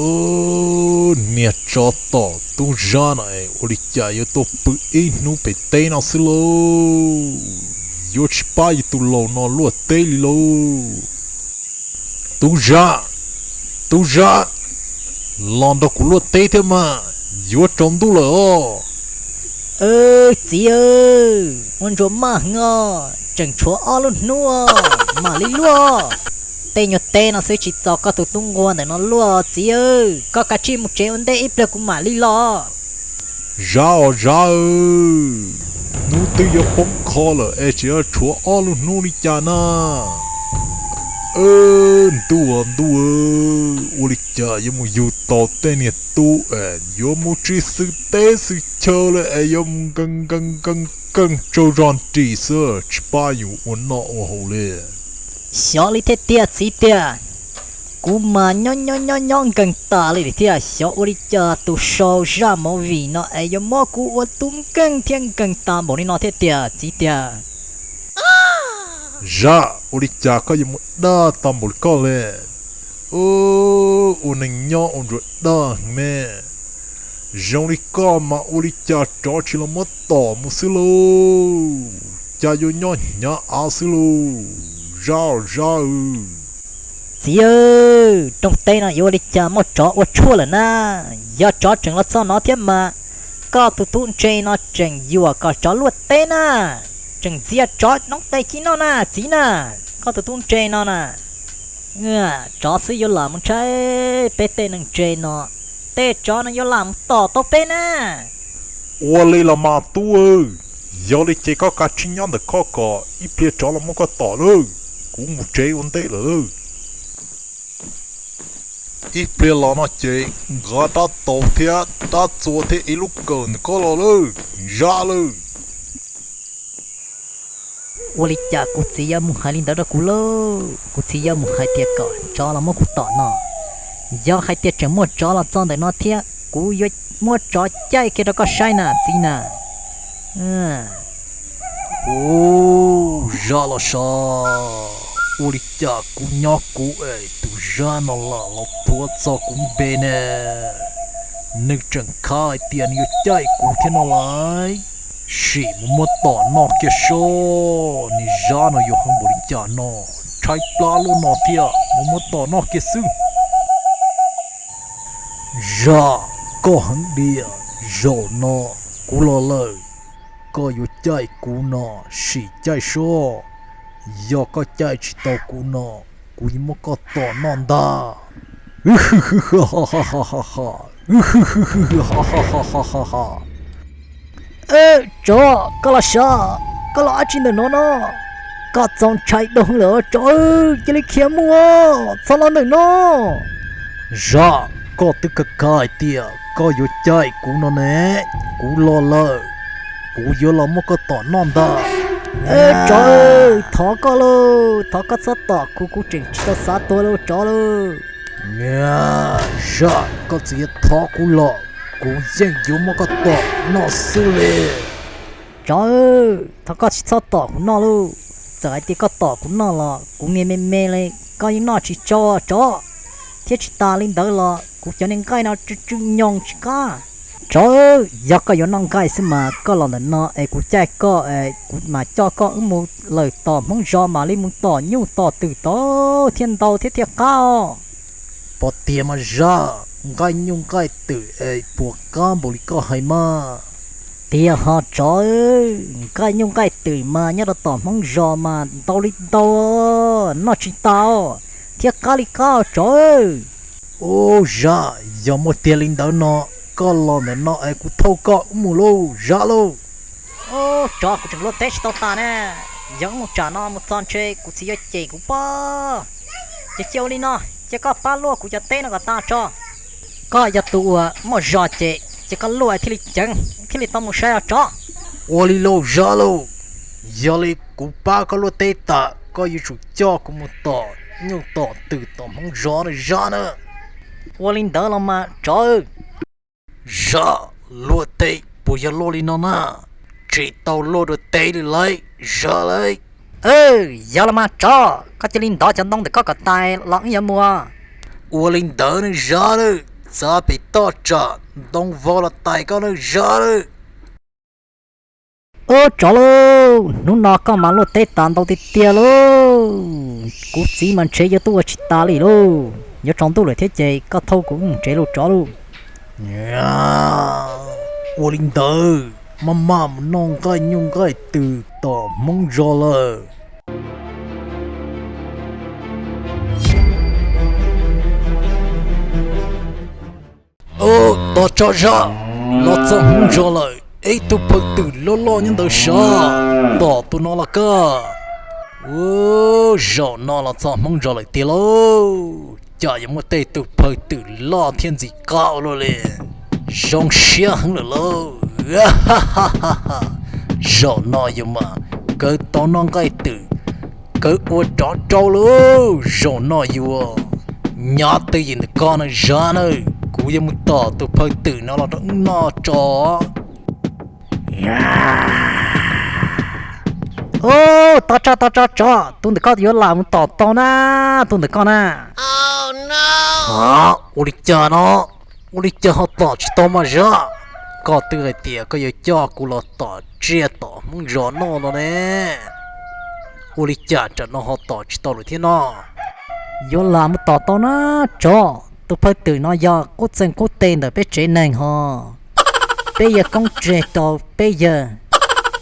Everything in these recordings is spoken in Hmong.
Niag tsov tom tub Zab no es ua li cas yuav tuaj pw ib hnub pem teb no xwb lauj? Yuav tsis pab yus tus laus no luaj teb li lauj. Tub Zab, tub Zab, los nrog kuv luaj teb thiab mas, yuav tsaus ntuj lawm os. Txiv, ua ntsuag maj heev os, tseem tshuav ob lub hnub mam li luaj. Tej nyuag teb no xwb tsis txaus koj tus tub nquag ntawm no luaj txiv. Koj kav tsij mus tsev ua ntej ib pliag kuv mam li los. Zab os Zab, hnub twb yuav poob qho lawm es tseem yuav tshuav ob lub hnub li cas na? Ntuj ntuj, ua li cas yuav mus yug tau tej niag tub es yuav mus tsis xwm teb xwm chaw li es yuav mus nkees nkees nkees nkees tsaug zog nrim xwb tsis pab yus ua noj ua haus li. Xyov li thiaj tiag txiv tiag. Kuv mas nyob nyob nyob nyob nkees tas li thiab xyov ua li cas tus sau zaj movie no es yuav muab kuv ua tub nkeeg thiab nkees tas npaum li no thiab tiag txiv tiag. Zaj, ua li cas koj yuav mus dag tau npaum li koj li? Ua neeg nyob ua ntsuag dag heev ne. Zoo li koj mas ua li cas tsov tsis los muab tom mus xwb lauj? Cas yuav nyob hnyav av xwb lauj, Zaj Zaj? Txiv, rooj teb no yuav ua li cas muaj tsov ua tshuaj lawm na? Yog tsov tseem los txog no thiab mas koj tus tub ntse no tseem yuam kom tsov luaj teb na, tseem ntxias tsov noob tes ci noj na txiv na. Koj tus tub ntse no na, tsov xwb yuav lam mus ntshai peb tej neeg ntse no, tej tsov no yuav lam mus tom tau peb na. Ua li los mas tub, yog li ces koj kav tsij nyob ntawm koj kom ib pliag tsov los muab koj tom lauj, kuv mus tsev ua ntej lawm lauj. Ib pliag los no ces nqa rab taus thiab rab txuas thiab ib lub kawm ntawm koj los lauj, Zaj lauj. Ua li cas kuv txiv yuav mus hais li ntawd rau kuv lauj? Kuv txiv yuav mus hais tias kom tsov los muab kuv tom no. Yog hais tias tseem muaj tsov los txog ntawm no thiab kuv yuav muab tsov caij kiag rau koj saib na txiv na. Ub, Zaj los sav, ua li cas kuv nyob kuv es tus Zaj no lam los thuav txog kuv npe ne? Nws tseem khav hais tias nws yuav caij kuv thiab no lauj. Sim mus muab tom noj kiag seb niag Zaj no yuav hais npaum li cas no. Tshaib plab luaj no thiab, mus muab tom noj kiag xwb. Zaj, koj heev diam, zaum no kuv los lawm, koj yuav caij kuv no, sim caij seb, yog koj caij tsis tau kuv no, kuv yuav muab koj tom noj ntag. Tsov, koj los sav, koj los dab tsi ntawm no no? Koj txaus ntshai dhau heev lawm tsov, cia li khiav mus, txhob los ntawm no. Zaj, koj twb khav khav hais tias koj yuav caij kuv no ne, kuv los lawm, kuv yuav los muab koj tom noj ntag. Tsov, thov koj lauj, thov koj txhob tom kuv, kuv tseem tsis tau xav tuag lauj tsov lauj. Zaj, koj txawm yuav thov kuv los kuv yeej yuav muab koj tom noj xwb li. Tsov, thov koj tsis txhob tom kuv noj lauj, txawm hais tias koj tom kuv noj los kuv niag me me li koj yeej noj tsis tsau tsov, thiab tsis tas li ntawd los kuv cov niag nqaij no tsw tsw nyoos tsis qab. Tsov, yog koj yuav noj nqaij xwb mas koj los ntawm no es kuv caij koj es kuv mam coj koj wb mus lawm tom Hmoob zos mam li mus tom nyuj tom twm tau thiaj ntau thiab thiaj qab os. Pom tiag mas Zaj, nqaij nyuj nqaij twm es puas qab npaum li koj hais mas? Tiag ho tsov, nqaij nyuj nqaij twm mas nyob rau tom Hmoob zos mas ntau li ntau, noj tsis tas thiab qab li qab tsov. Ub Zaj, yog muaj tiag li ntawd no, koj los ntawm no es kuv thauj koj wb mus lauj Zaj lauj. Ub tsov, kuv tseem luaj teb tsis tau tas ne, yog wb mus tsam no mus txog ntshe kuv txiv yuav cem kuv pob. Ces cia ua li no, cia koj pab luaj kuv cov teb no kom tas tso. Koj yog tus uas muaj zog ces cia koj luaj thiaj li ceev thiaj li tau mus saib os tsov. Ua li lauj Zaj lauj, yog li kuv pab koj luaj teb tas koj yuav tsum coj kuv mus tom nyuj tom twm tom Hmoob zos na Zaj na. Ua li ntawd los mas tsov. Zaj, luaj teb puas yog luaj li no na? Tsis tau luaj dua teb li lauj Zaj lauj. Yog los mas tsov, koj cia li ntov cov ntoo ntawm koj kom tas los wb yuav mus. Ua li ntawd ne Zaj lauj. Txav pem toj tsam ntoo vog los tais koj neej zab lawm. Ub, tsov lauj, hnub no koj mas luaj teb tas ntau tiag tiag lauj. Kuv txiv mas ntshe yuav tuaj ua tsis tas li lauj. Yuav tsaus ntuj lawm thiab ces koj thauj kuv mus tsev lauj tsov lauj. Ua li ntawd, maj maj mus noj nqaij nyuj nqaij twm tom Hmoob zos lawm. Ub, tos tso zab, los txog Hmoob zos lawm, ib tug phaw twm loj loj nyob ntawd sav, tom tus no los koj. Ub, zaum no los txog Hmoob zos lawm tiag lauj, cas yuav muaj tej tug phaw twm loj thiab ntxim qab ua luaj li. Zoo siab heev lawm lauj. Zaum no yus mas kawg tau noj nqaij twm, kawg ua tsov rau lauj. Zaum no yuav nyob twj ywm ntawm koj neej zab nawb, kuv yuav mus tom tus phaw twm no los rau wb noj tso. Ub, tos tso, tos tso, tsov, tus ntawm koj yuav lam mus tom tau na, tus ntawm koj na. Ua li cas no, ua li cas ho tom tsis tau mas zab? Koj twb hais tias koj yuav coj kuv los tom tsiaj tom Hmoob zos noj no ne. Ua li cas tsam no ho tom tsis tau lawm thiab no? Yuav lam mus tom tau na, tsov, tus phaw twm no yog qub txeeg qub teg ntawm peb tsev neeg ho. Peb yawg koob tseg rau peb yawg,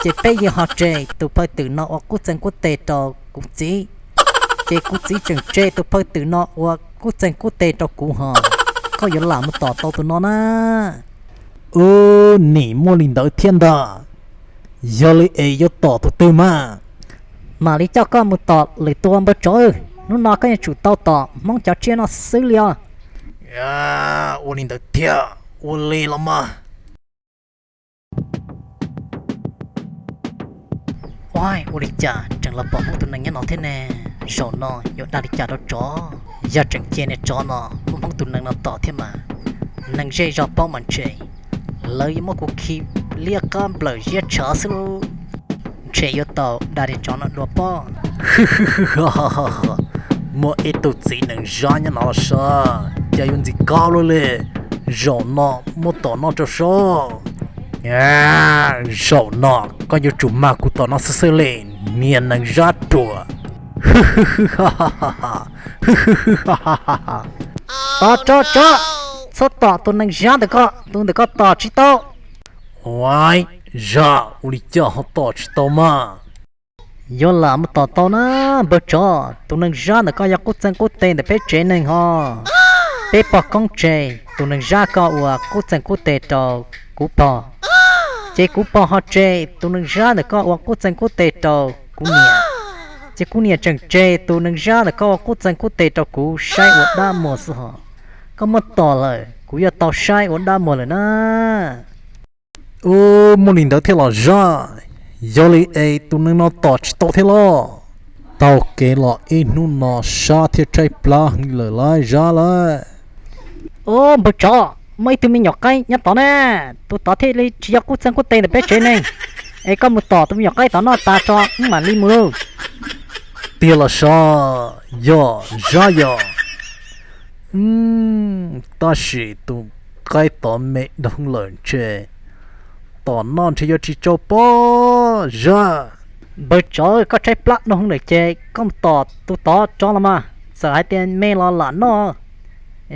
ces peb yawg ho tseg tus phaw twm no ua qub txeeg qub teg rau kuv txiv, ces kuv txiv tseem tseg tus phaw twm no ua qub txeeg qub teg rau kuv ho. Koj yuav lam mus tom tau tus no na? Ub, nim muaj li ntawd thiab ntag. Yog li es yuav tom tus twg mas? Mam li coj koj mus tom lwm tus npawg tsov. Hnub no koj yuav tsum tau tom Hmoob cov tsiaj no xwb li os. Ua li ntawd thiab, ua li los mas. Ua, ua li cas tseem los pom Hmoob tus neeg nyob no thiab ne? Zaum no yuav dag li cas rau tsov? Yog tseem cia niag tsov no muab Hmoob tus neeg no tom thiab mas, neeg zej zog paub mas ntshe lawv yuav muab kuv khi liab qab nplawm ziab tshav xwb lauj. Ntshe yuav tau dag niag tsov no dua pob. Muaj ib tug txiv nees zab nyob no los sav, cas yuav ntxim kab luaj li. Zaum no muab tom noj rau sav. Zaum no koj yuav tsum mag kuv tom noj xwb xwb li, niag nees zab ruam. Tos tso tsov, txhob tom tus nees zab ntawm ko, tus ntawm ko tom tsis tau. Ua, zab, ua li cas ho tom tsis tau mas? Yuav lam mus tom tau na npawg tsov, tus nees zab ntawm ko yog qub txeeg qub teg ntawm peb tsev neeg ho. Peb pog koob tseg tus nees zab ko ua qub txeeg qub teg rau kuv pog, ces kuv pog ho tseg tus nees zab ntawm ko ua qub txeeg qub teg rau kuv niam, ces kuv niam tseem tseg tus nees zab ntawm ko ua qub txeeg qub teg rau kuv saib ua dab muag xwb ho. Koj muab tom lawm kuv yuav tau saib ua dab muag lawm na. Ub, muaj li ntawd thiab los zab? Yog li es tus neeg no tom tsis tau thiab los? Taug kev los ib hnub no sab thiab tshaib plab heev lawm lauj zab lauj. Ub, npawg tsov, muaj ib tug me nyuam qaib nyob tod na, tus tod thiaj li tsis yog qub txeeg qub teg ntawm peb tsev neeg, es koj mus tom tus me nyuam qaib tod noj tas tso wb mam li mus lauj. Tiag los sav? Yog zab yog. Tab sis tus qaib tod me dhau lawm ntshe tom noj ntshe yuav tsis tau pob zab. Npawg tsov, koj tshaib plab dhau lawm ces koj mus tom tus tod tso los mas, txawm hais tias me los lam noj,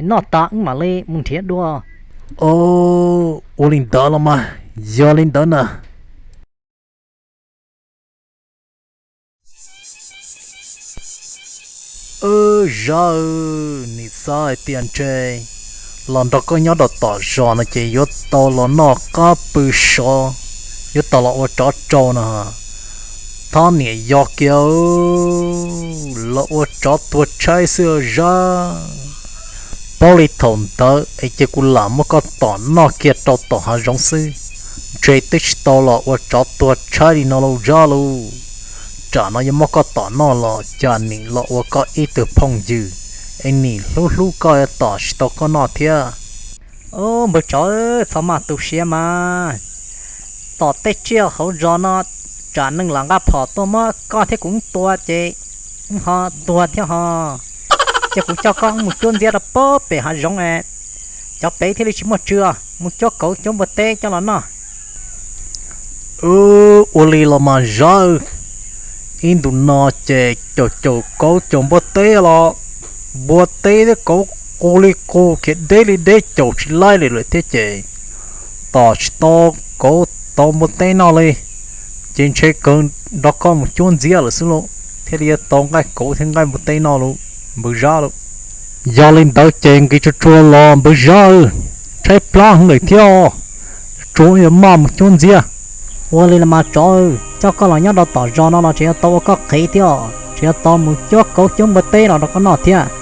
noj tas wb mam li mus nrhiav dua. Ua li ntawd los mas, yog li ntawd na. Zab, nim xav hais tias ntshe los nrog koj nyob rau tom zos no ces yuav tau los noj qab pw sov, yuav tau los ua tsov rog no. Thov niam yog kiag los ua tsov tuag tshaib xwb zab. Paub li thaum ntawd es cia kuv lam muab koj tom noj kiag rau tom hav zoov xwb, ntshe twb tsis tau los ua tsov tuag tshaib li no lauj zab lauj. Tsam no yuav muab koj tom noj los cas nim los ua koj ib tug phooj ywg, es nim hlub hlub koj yuav tom tsis tau koj noj thiab. Npawg tsov, txhob maj tu siab mas, tom tej tsiaj hauv zos no, tsam neeg lam nqa phom tuaj muab koj thiab kuv tua ces wb ho tuag thiab ho. Cia kuv coj koj mus cuab ntxiab rau pem hav zoov es Cov pem thiaj li tsis muaj tswv, mus cuab kauv cuab npua teb coj los noj. Ua li los mas Zab, ib ntus no ces caum caum kauv caum npua teb los npua teb thiab kauv qus li qus, khiav deb li deb, caum tsis laib li lawm thiab ces tom tsis tau kauv tau npua teb noj li, ces ntshe kawg nrog koj mus cuab ntxiab lawm xwb lauj, thiaj li yuav tau nqaij kauv thiab nqaij npua teb noj lauj, npawg Zab lauj. Yog li ntawd ces nqis tsuag tsuag los npawg Zab, tshaib plab heev lawm thiab, tsuag yuav maj mus cuab ntxiab. Ua li los mas tsov, coj koj los nyob rau tom zos no los tseem yuav tau ua koj qhev thiab, tseem yuav tau mus cuab kauv cuab npua teb los rau koj noj thiab.